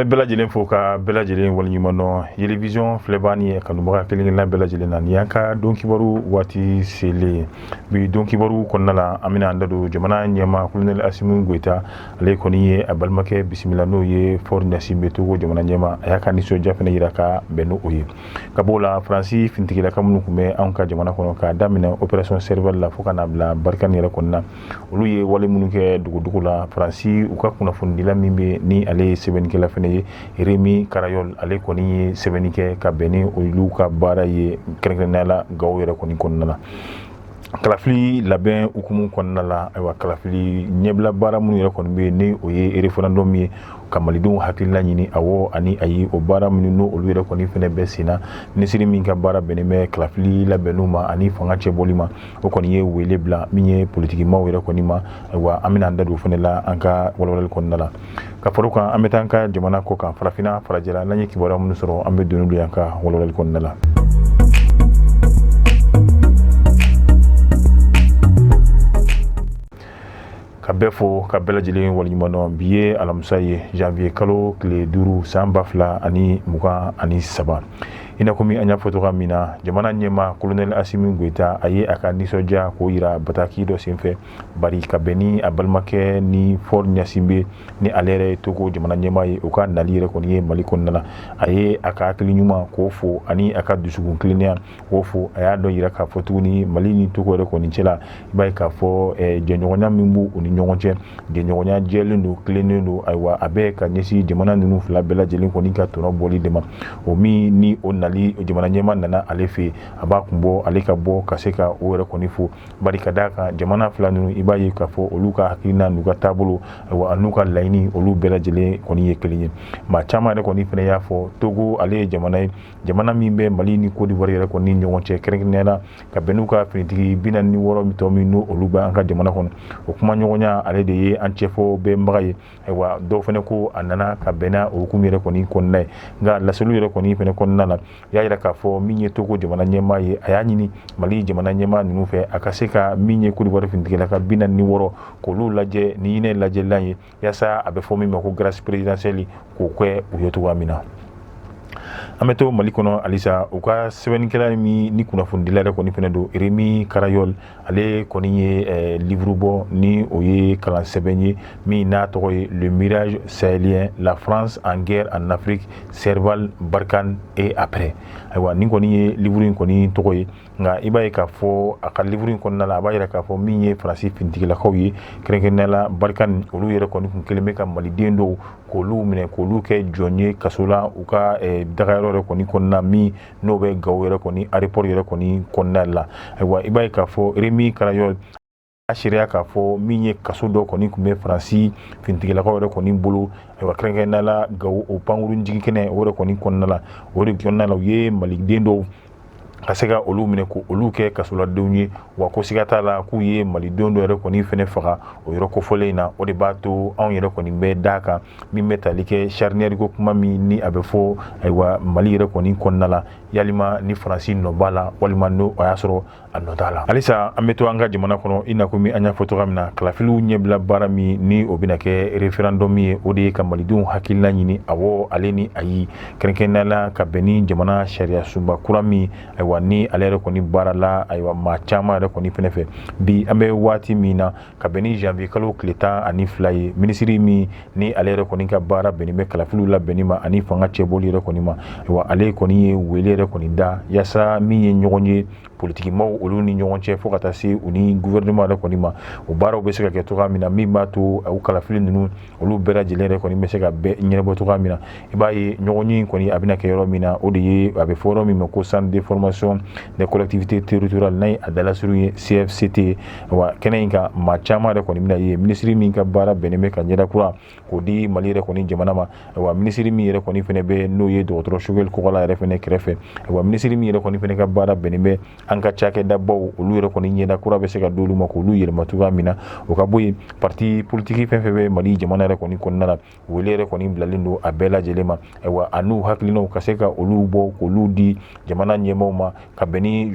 An bɛ bɛɛ lajɛlen fo ka bɛɛ lajɛlen waleɲuman dɔn. Yelivision filɛbaa ni kanubaga kelen-kelenna bɛɛ lajɛlen na, nin y'an ka don kibaru waati selen. Bi don kibaru kɔnɔna la, an bɛna an da don jamana ɲɛmaa Kolonɛli Asimi Goyita, ale kɔni ye a balimakɛ bisimila, n'o ye Faure Gnassingbé, Togo jamana ɲɛmaa. A y'a ka nisɔndiya fana yira ka bɛn n'o ye. Ka b'o la, Faransi finitigilaka minnu tun bɛ anw ka jamana kɔnɔ, k'a daminɛ opération Serval la fo ka n'a bila Barkhane yɛrɛ kɔnɔna na, olu ye wale minnu kɛ dugudugu la, Faransi u ka kunnafonidila min bɛ ni ale ye sɛbɛnnikɛla fana ye, Remi Karayol, ale kɔni ye sɛbɛnni kɛ ka bɛn ni olu ka baara ye, kɛrɛnkɛrɛnnenya la Gawo yɛrɛ kɔni kɔnɔna la. Kalafili labɛn hukumu kɔnɔna la, ayiwa, kalafili ɲɛbila baara minnu yɛrɛ kɔni bɛ yen, ni o ye référendum ye, ka malidenw hakilila ɲini awɔ ani ayi, o baara minnu n'o olu yɛrɛ kɔni fɛnɛ bɛ sen na, minisiri min ka baara bɛnnen bɛ kalafili labɛnniw ma ani fanga cɛbɔli ma, o kɔni ye wele bila min ye politikimaw yɛrɛ kɔni ma. Ayiwa, an bɛna an da don o fɛnɛ la an ka walawalali kɔnɔna la. Ka fara o kan, an bɛ taa an ka jamana kɔ kan, farafinna, farajɛla, n'an ye kibaruya minnu sɔrɔ, an bɛ don n'olu ye an ka walawalali kɔnɔna la. Ka bɛɛ fo ka bɛɛ lajɛlen waleɲuman dɔn. Bi ye alamisa ye, janvier kalo tile 5, san 2023. I n'a komi an y'a fɔ cogoya min na, jamana ɲɛmaa Kolonɛli Asimi Goyita, a ye a ka nisɔndiya k'o yira bataki dɔ senfɛ, bari ka bɛn ni a balimakɛ ni Faure Gnassingbé, ni ale yɛrɛ ye Togo jamana ɲɛmaa ye, o ka nali yɛrɛ kɔni ye Mali kɔnɔna la. A ye a ka hakili ɲuman k'o fo ani a ka dusukun tilennenya k'o fo. A y'a dɔn yira k'a fɔ tuguni, Mali ni Togo yɛrɛ kɔni cɛla, i b'a ye k'a fɔ jɛɲɔgɔnya min b'u ni ɲɔgɔn cɛ, jɛɲɔgɔnya jɛlen don, tilennen don. Ayiwa, a bɛ ka ɲɛsin jamana ninnu fila bɛɛ lajɛlen kɔni ka tɔnɔ bɔli de ma. O min ni o nali jamana ɲɛmaa nana ale fɛ yen, a b'a kun bɔ ale ka bɔ ka se ka o yɛrɛ kɔni fo, bari ka d'a kan jamana fila ninnu, i b'a ye k'a fɔ olu ka hakilina n'u ka taabolo, ayiwa, n'u ka laɲini, olu bɛɛ lajɛlen kɔni ye kelen ye. Maa caman yɛrɛ kɔni fana y'a fɔ, Togo ale ye jamana ye, jamana min bɛ Mali ni Côte d'Ivoire yɛrɛ kɔni ɲɔgɔn cɛ, kɛrɛnkɛrɛnnenya la ka bɛn n'u ka finitigi 46 tɔ min n'o olu bɛ an ka jamana kɔnɔ. O kumaɲɔgɔnya, ale de ye an cɛfɔ bɛnbaga ye. Ayiwa, dɔw fana ko a nana ka bɛn n'a o hukumu yɛrɛ kɔni kɔnɔna ye. Nka laseliw yɛrɛ kɔni fana kɔnɔna la, y'a yira k'a fɔ min ye Togo jamana ɲɛmaa ye, a y'a ɲini Mali jamana ɲɛmaa ninnu fɛ, a ka se ka min ye Côte d'Ivoire finitigilaka 46 k'olu lajɛ ni hinɛ lajɛlan ye, yaasa a bɛ fɔ min ma ko grâce présidentielle, k'o kɛ u ye cogoya min na. An bɛ to Mali kɔnɔ halisa. U ka sɛbɛnnikɛla min ni kunnafonidila yɛrɛ kɔni fana don, Remi Karayol, ale kɔni ye livre bɔ, ni o ye kalan sɛbɛn ye min n'a tɔgɔ ye Le Mirage sahélien, la France en guerre en Afrique, Serval, Barkhane et après. Ayiwa, nin kɔni ye livre in kɔni tɔgɔ ye. Nka i b'a ye k'a fɔ a ka livre in kɔnɔna la, a b'a yira k'a fɔ min ye Faransi finitigilakaw ye, kɛrɛnkɛrɛnnenya la Barkhane, olu yɛrɛ kɔni kun kelen bɛ ka maliden dɔw k'olu minɛ k'olu kɛ jɔn ye kaso la u ka dagayɔrɔ yɛrɛ kɔni kɔnɔna min n'o bɛ Gawo yɛrɛ kɔni aéroport yɛrɛ kɔni kɔnɔna la. Ayiwa, i b'a ye k'a fɔ Remi Karayol a seereya k'a fɔ min ye kaso dɔ kɔni tun bɛ Faransi finitigilakaw yɛrɛ kɔni bolo, ayiwa, kɛrɛnkɛrɛnnenya la Gawo, o pankurun jigin kɛnɛ o yɛrɛ kɔni kɔnɔna la, o de kɔnɔna la u ye maliden dɔw ka se ka olu minɛ ko olu kɛ kasoladenw ye. Wa ko siga t'a la k'u ye malidenw dɔ yɛrɛ kɔni fɛnɛ faga o yɔrɔ kofɔlen in na. O de b'a to anw yɛrɛ kɔni bɛ d'a kan min bɛ tali kɛ charnière ko kuma min ni a bɛ fɔ, ayiwa, Mali yɛrɛ kɔni kɔnɔna la, yalima ni Faransi nɔ b'a la walima n'o a y'a sɔrɔ a nɔ t'a la. Halisa an bɛ to an ka jamana kɔnɔ. I n'a komi an y'a fɔ cogoya min na, kalafiliw ɲɛbila baara min ni o bɛna kɛ référendum ye, o de ye ka malidenw hakilina ɲini awɔ ale ni ayi, kɛrɛnkɛrɛnnenya la ka bɛn ni jamana sariya sunba kura min, ayiwa, ni ale yɛrɛ kɔni baara la, ayiwa, maa caman yɛrɛ kɔni fɛnɛ fɛ. Bi an bɛ waati min na, ka bɛn ni janvier kalo tile 12 ye, minisiri min ni ale yɛrɛ kɔni ka baara bɛnnen bɛ kalafiliw labɛnni ma ani fanga cɛbɔli yɛrɛ kɔni ma, ayiwa, ale kɔni ye wele yɛrɛ kɔni da yaasa min ye ɲɔgɔn ye politikimaw olu ni ɲɔgɔn cɛ, fo ka taa se u ni gouvernement yɛrɛ kɔni ma, o baaraw bɛ se ka kɛ cogoya min na, min b'a to u kalafili ninnu olu bɛɛ lajɛlen yɛrɛ kɔni bɛ se ka bɛɛ ɲɛnabɔ cogoya min na. I b'a ye ɲɔgɔn ye kɔni a bɛna kɛ yɔrɔ min na, o de ye a bɛ fɔ yɔrɔ min ma ko centre de formation des collectivités territoriales, n'a ye a dalasuru ye CFCT. Wa kɛnɛ in kan, maa caman yɛrɛ kɔni bɛna ye, minisiri min ka baara bɛnnen bɛ ka ɲɛda kura k'o di Mali yɛrɛ kɔni jamana ma, wa minisiri min yɛrɛ kɔni fɛnɛ bɛ n'o ye dɔgɔtɔrɔ Choguel Kokalla yɛrɛ fɛnɛ kɛrɛfɛ, wa minisiri min yɛrɛ kɔni fɛnɛ ka baara bɛnnen bɛ An ka cakɛdabaw, olu yɛrɛ kɔni ɲɛda kura bɛ se ka d'olu ma k'olu yɛlɛma cogoya min na. O ka bɔ yen, parti politique fɛn fɛn bɛ Mali jamana yɛrɛ kɔni kɔnɔna la, wele yɛrɛ kɔni bilalen don a bɛɛ lajɛlen ma. Ayiwa, a n'u hakilinaw ka se ka olu bɔ k'olu di jamana ɲɛmaaw ma ka bɛn ni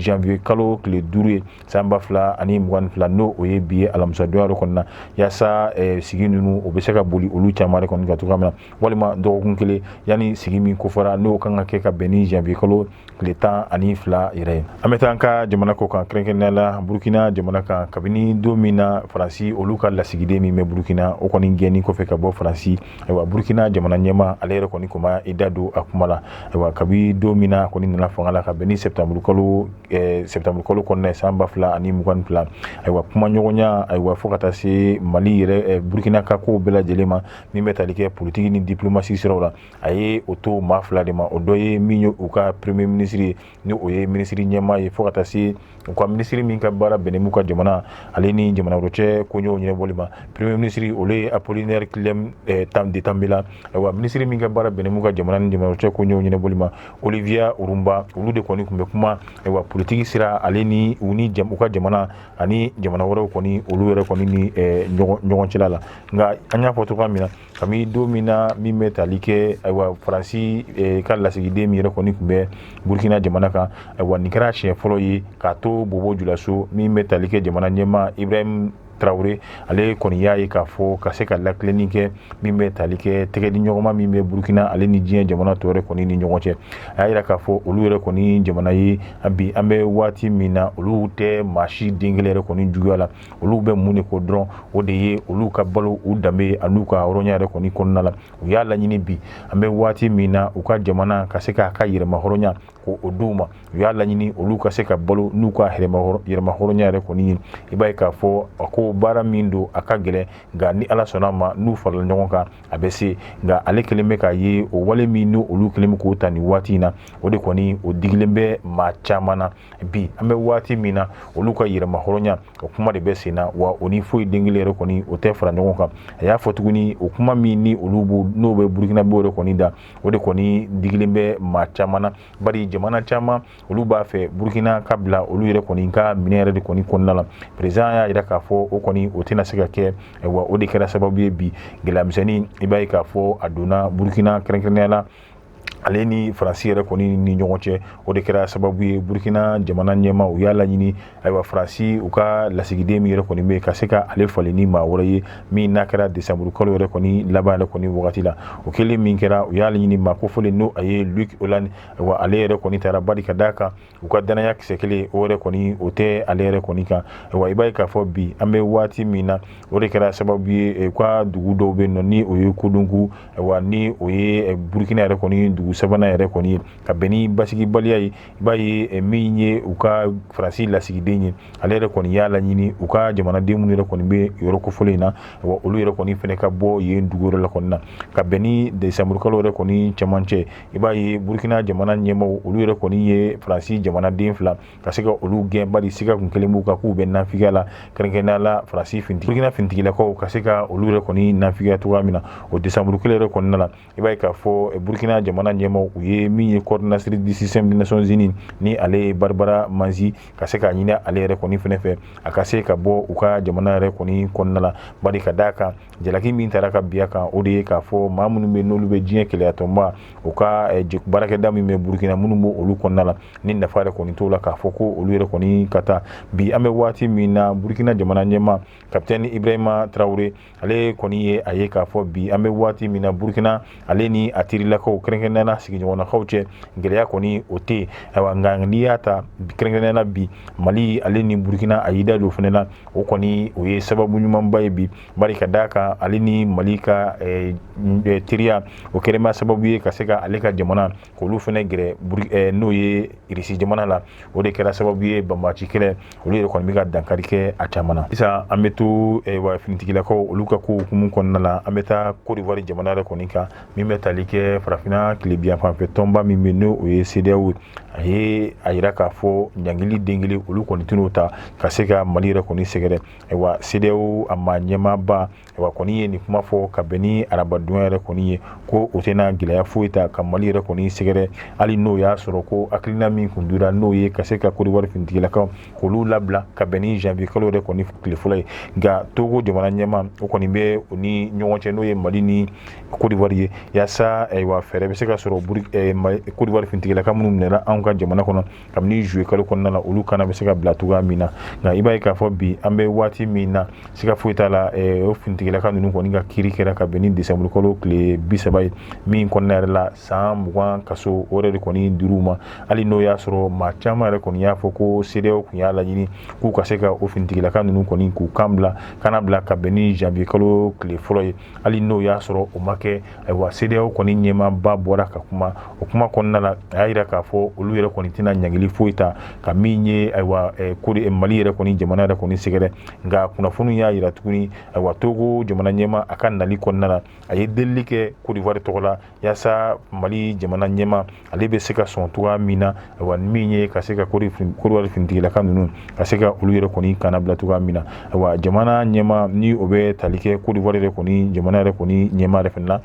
janvier kalo tile 5 ye san 2022, n'o o ye bi ye, alamisadonya yɛrɛ kɔni na, yaasa sigi ninnu o bɛ se ka boli olu caman yɛrɛ kɔni kan cogoya min na, walima dɔgɔkun kelen yanni sigi min kofɔra, n'o kan ka kɛ ka bɛn ni janvier kalo tile 12 yɛrɛ ye. An bɛ taa an ka jamana kɔ kan, kɛrɛnkɛrɛnnenya la Burukina jamana kan. Kabini don min na Faransi olu ka lasigiden min bɛ Burukina, o kɔni gɛnni kɔfɛ ka bɔ Faransi, ayiwa, Burukina jamana ɲɛmaa, ale yɛrɛ kɔni kuma i da don a kuma la. Ayiwa, kabi don min na a kɔni nana fanga la ka bɛn ni septembre kalo kɔnɔna ye san 2022, ayiwa, kumaɲɔgɔnya, ayiwa, fo ka taa se Mali yɛrɛ, Burukina ka kow bɛɛ lajɛlen ma min bɛ tali kɛ politiki ni diplomasi siraw la, a ye o to maa fila de ma. O dɔ ye min ye u ka premier ministre ye, ni o ye minisiri ɲɛmaa ye, fo ka taa se u ka minisiri min ka baara bɛnnen b'u ka jamana ale ni jamana wɛrɛ cɛ koɲɛw ɲɛnabɔli ma. Premier ministre, olu ye Apollinaire Kyélem de Tambela. Ayiwa, minisiri min ka baara bɛnnen b'u ka jamana ni jamana wɛrɛ cɛ koɲɛw ɲɛnabɔli ma, Olivia Roumbá, olu de kɔni tun bɛ kuma, ayiwa, politiki sira ale ni u ni u ka jamana ani jamana wɛrɛw kɔni, olu yɛrɛ kɔni ni ɲɔgɔn cɛla la. Nka an y'a fɔ cogoya min na, kabini don min na min bɛ tali kɛ, ayiwa, Faransi ka lasigiden min yɛrɛ kɔni tun bɛ Burukina jamana kan, ayiwa, nin kɛra siɲɛ fɔlɔ ye k'a to Bobo Julaso, min bɛ tali kɛ jamana ɲɛmaa Ibrahim Traoré, ale kɔni y'a ye k'a fɔ ka se ka lakilenni kɛ min bɛ tali kɛ tɛgɛ di ɲɔgɔnma min bɛ Burukina ale ni diɲɛ jamana tɔ yɛrɛ kɔni ni ɲɔgɔn cɛ. A y'a yira k'a fɔ olu yɛrɛ kɔni jamana ye bi, an bɛ waati min na, olu tɛ maa si den kelen yɛrɛ kɔni juguya la. Olu bɛ mun de ko dɔrɔn? O de ye olu ka balo, u danbe an'u ka hɔrɔnya yɛrɛ kɔni kɔnɔna la. U y'a laɲini bi, an bɛ waati min na, u ka jamana ka se k'a ka yɛrɛma hɔrɔnya ko o d'u ma. U y'a laɲini olu ka se ka balo n'u ka yɛrɛma hɔrɔnya yɛrɛ kɔni ye. I b'a ye k'a fɔ a ko baara min don, a ka gɛlɛn, nka ni Ala sɔnna a ma, n'u farala ɲɔgɔn kan, a bɛ se. Nka ale kelen bɛ k'a ye o wale min ni olu kelen bɛ k'o ta nin waati in na, o de kɔni o digilen bɛ maa caman na. Bi, an bɛ waati min na, olu ka yɛrɛma hɔrɔnya o kuma de bɛ sen na, wa o ni foyi den kelen yɛrɛ kɔni o tɛ fara ɲɔgɔn kan. A y'a fɔ tuguni, o kuma min ni olu b'o n'o bɛ Burukina b'o yɛrɛ kɔni da, o de kɔni digilen bɛ maa caman na, bari jamana caman olu b'a fɛ Burukina ka bila olu yɛrɛ kɔni ka minɛ yɛrɛ de kɔni kɔnɔna la. Président y'a jira k'a fɔ o kɔni o tɛna se ka kɛ. Wa o de kɛra sababu ye bi gɛlɛyamisɛnnin, i b'a ye k'a fɔ a donna Burukina, kɛrɛnkɛrɛnnenya la ale ni Faransi yɛrɛ kɔni ni ɲɔgɔn cɛ. O de kɛra sababu ye Burukina jamana ɲɛmaa, u y'a laɲini, ayiwa, Faransi u ka lasigiden min yɛrɛ kɔni bɛ yen, ka se ka ale falen ni maa wɛrɛ ye min n'a kɛra desanburu kalo yɛrɛ kɔni laban yɛrɛ kɔni wagati la. O kɛlen min kɛra, u y'a laɲini maa kofɔlen, n'o a ye Luc Olland. Ayiwa, ale yɛrɛ kɔni taara, bari ka d'a kan u ka danaya kisɛ kelen o yɛrɛ kɔni o tɛ ale yɛrɛ kɔni kan. Ayiwa, i b'a ye k'a fɔ bi, an bɛ waati min na, o de kɛra sababu ye u ka dugu dɔw bɛ yen nɔ, ni o ye Kodungu, ayiwa, ni o ye Burukina yɛrɛ kɔni dugu sabanan yɛrɛ kɔni ye, ka bɛn ni basigibaliya ye. I b'a ye min ye u ka Faransi lasigiden ye, ale yɛrɛ kɔni y'a laɲini u ka jamanaden minnu yɛrɛ kɔni bɛ yɔrɔ kofɔlen in na, wa olu yɛrɛ kɔni fɛnɛ ka bɔ yen dugu yɛrɛ la kɔni na. Ka bɛn ni desanburu kalo yɛrɛ kɔni cɛmancɛ, i b'a ye Burukina jamana ɲɛmaaw, olu yɛrɛ kɔni ye Faransi jamanaden fila ka se ka olu gɛn, bari siga kun kelen b'u kan k'u bɛ nafigiya la, kɛrɛnkɛrɛnnenya la Faransi finitigi, Burukina finitigilakaw ka se ka olu yɛrɛ kɔni nafigiya cogoya min na. O desanburu kelen yɛrɛ kɔnɔna la, i b'a ye k'a fɔ Burukina jamana ɲɛmaaw, u ye min ye coordinatrice du système des Nations Unies, ni ale ye Barbara Manzi, ka se k'a ɲini ale yɛrɛ kɔni fɛnɛ fɛ, a ka se ka bɔ u ka jamana yɛrɛ kɔni kɔnɔna la, bari ka d'a kan jalaki min taara ka bin a kan, o de ye k'a fɔ maa minnu bɛ n'olu bɛ diɲɛ keleya-tɔnba u ka baarakɛda min bɛ Burukina, minnu b'o olu kɔnɔna la, ni nafa yɛrɛ kɔni t'o la, k'a fɔ ko olu yɛrɛ kɔni ka taa. Bi, an bɛ waati min na, Burukina jamana ɲɛmaa capitaine Ibrahima Traoré, ale kɔni ye a ye k'a fɔ bi, an bɛ waati min na, Burukina ale ni a terilakaw, kɛrɛnkɛrɛnnenya la sigiɲɔgɔnnakaw cɛ, gɛlɛya kɔni o tɛ yen. Ayiwa, nka n'i y'a ta kɛrɛnkɛrɛnnenya la bi, Mali ale ni Burukina, a y'i da don o fana na, o kɔni o ye sababu ɲumanba ye bi, bari ka d'a kan ale ni Mali ka teriya, o kɛlen bɛ sababu ye ka se ka ale ka jamana k'olu fana gɛrɛ, n'o ye Irisi jamana la. O de kɛra sababu ye banbaanci kɛlɛ, olu yɛrɛ kɔni bɛ ka dankari kɛ a caman na. Sisan an bɛ to wa finitigilakaw olu ka ko hukumu kɔnɔna la, an bɛ taa Côte d'Ivoire jamana yɛrɛ kɔni kan, min bɛ tali kɛ farafinna. tilebinyanfanfɛ tɔnba min bɛ n'o ye CEDEAO ye, a ye a yira k'a fɔ ɲangili den kelen olu kɔni tɛn'o ta ka se ka Mali yɛrɛ kɔni sɛgɛrɛ. Ayiwa, CEDEAO a maa ɲɛmaaba ayiwa kɔni ye nin kuma fɔ ka bɛn ni arabadon yɛrɛ kɔni ye, ko o tɛna gɛlɛya foyi ta ka Mali yɛrɛ kɔni sɛgɛrɛ, hali n'o y'a sɔrɔ ko hakilina min kun dira, n'o ye ka se ka Côte d'Ivoire finitigilakaw k'olu labila ka bɛn ni janvier kalo yɛrɛ kɔni tile fɔlɔ ye. Nka Togo jamana ɲɛmaa, o kɔni bɛ u ni ɲɔgɔn cɛ, n'o ye Mali ni Côte d'Ivoire ye, yaasa ayiwa fɛɛrɛ bɛ se ka sɔrɔ Côte d'Ivoire finitigilaka minnu minɛra anw ka jamana kɔnɔ kabini juillet kalo kɔnɔna la, olu kana bɛ se ka bila cogoya min na. Nka i b'a ye k'a fɔ bi an bɛ waati min na, siga foyi t'a la, o finitigilaka ninnu kɔni ka kiiri kɛra ka bɛn ni décembre kalo tile 30 ye, min kɔnɔna yɛrɛ la san 20 kaso o yɛrɛ de kɔni dir'u ma, hali n'o y'a sɔrɔ maa caman yɛrɛ kɔni y'a fɔ ko CEDEAO kun y'a laɲini k'u ka se ka o finitigilaka ninnu kɔni k'u kan bila kana bila ka bɛn ni janvier kalo tile fɔlɔ ye, hali n'o y'a sɔrɔ o ma kɛ. Ayiwa, CEDEAO kɔni ɲɛmaaba bɔra ka kuma. O kuma kɔnɔna la, a y'a yira k'a fɔ olu yɛrɛ kɔni tɛna ɲangili foyi ta ka min ye ayiwa ko de Mali yɛrɛ kɔni jamana yɛrɛ kɔni sɛgɛrɛ. Nka kunnafoni y'a yira tuguni, ayiwa, Togo jamana ɲɛmaa a ka nali kɔnɔna la, a ye delili kɛ Côte d'Ivoire tɔgɔ la yaasa Mali jamana ɲɛmaa ale bɛ se ka sɔn cogoya min na, ayiwa, min ye ka se ka Côte d'Ivoire finitigilaka ninnu ka se ka olu yɛrɛ kɔni kana bila cogoya min na. Ayiwa, jamana ɲɛmaa ni o bɛ tali kɛ Côte d'Ivoire yɛrɛ kɔni jamana yɛrɛ kɔni ɲɛmaa yɛrɛ fana la,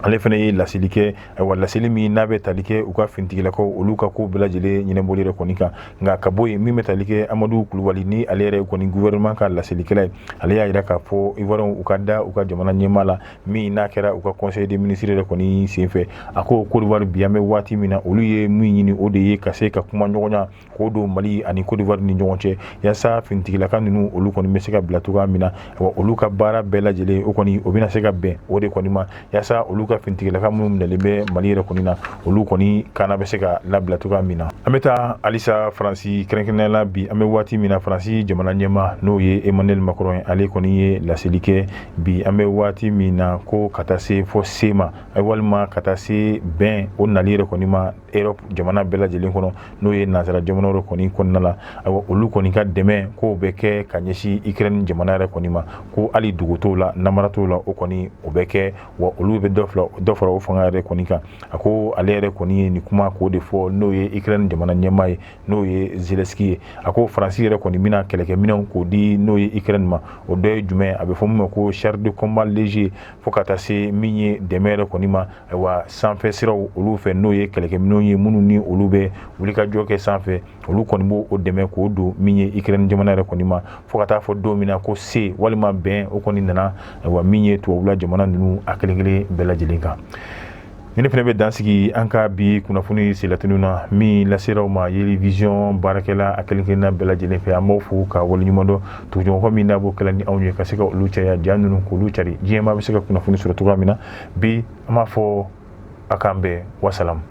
ale fana ye laseli kɛ, ayiwa, laseli min n'a bɛ tali kɛ u ka finitigilakaw olu ka ko bɛɛ lajɛlen ɲɛnabɔli yɛrɛ kɔni kan. Nka ka bɔ yen, min bɛ tali kɛ Amadu Kulubali ni ale yɛrɛ kɔni gouvernement ka laselikɛla ye, ale y'a yira k'a fɔ Ivoiriyɛnw u ka da u ka jamana ɲɛmaa la, min n'a kɛra u ka conseil des ministres yɛrɛ kɔni senfɛ. A ko Côte d'Ivoire bi an bɛ waati min na, olu ye min ɲini, o de ye ka se ka kuma ɲɔgɔnya k'o don Mali ani Côte d'Ivoire ni ɲɔgɔn cɛ, yaasa finitigilaka ninnu olu kɔni bɛ se ka bila cogoya min na. Wa olu ka baara bɛɛ lajɛlen o kɔni o bɛna se ka bɛn o de kɔni ma, yaasa olu ka finitigilaka minnu minɛlen bɛ Mali yɛrɛ kɔni na, olu kɔni kana bɛ se ka labila cogoya min na. An bɛ taa halisa Faransi, kɛrɛnkɛrɛnnenya la bi an bɛ waati min na, Faransi jamana ɲɛmaa n'o ye Emmanuel Macron ye, ale kɔni ye laseli kɛ bi an bɛ waati min na ko ka taa se fɔ se ma, walima ka taa se bɛn o nali yɛrɛ kɔni ma Europe jamana bɛɛ lajɛlen kɔnɔ, n'o ye nansara jamana yɛrɛ kɔni kɔnɔna la. Ayiwa, olu kɔni ka dɛmɛ k'o bɛ kɛ ka ɲɛsin Ukraine jamana yɛrɛ kɔni ma, ko hali dogo t'o la, namara t'o la, o kɔni o bɛ kɛ, wa olu bɛ dɔ fara o fanga yɛrɛ kɔni kan. A ko ale yɛrɛ kɔni ye nin kuma k'o de fɔ, n'o ye Ukraine jamana ɲɛmaa ye, n'o ye Zelensky ye. A ko Faransi yɛrɛ kɔni bɛna kɛlɛkɛminɛnw k'o di n'o ye Ukraine ma. O dɔ ye jumɛn? A bɛ fɔ min ma ko char de combat léger, fo ka taa se min ye dɛmɛ yɛrɛ kɔni ma, ayiwa, sanfɛ siraw olu fɛ, n'o ye kɛlɛkɛminɛnw ye minnu ni olu bɛ wulikajɔ kɛ sanfɛ, olu kɔni b'o o dɛmɛ k'o don min ye Ukraine jamana yɛrɛ kɔni ma, fo ka taa fɔ don min na ko se walima bɛn o kɔni nana, ayiwa, min ye tubabula jamana ninnu a kelen kelen bɛɛ lajɛlen kan. Ni ne fana bɛ dan sigi an ka bi kunnafoni selatunu na min lasera aw ma Yeli Vision baarakɛla a kelen kelenna bɛɛ lajɛlen fɛ. An b'aw fo ka waleɲuman dɔn, tuguɲɔgɔn min n'a b'o kɛla ni anw ye ka se ka olu caya, ja ninnu k'olu cari, diɲɛmaa bɛ se ka kunnafoni sɔrɔ cogoya min na. Bi an b'a fɔ a k'an bɛn, wasalam.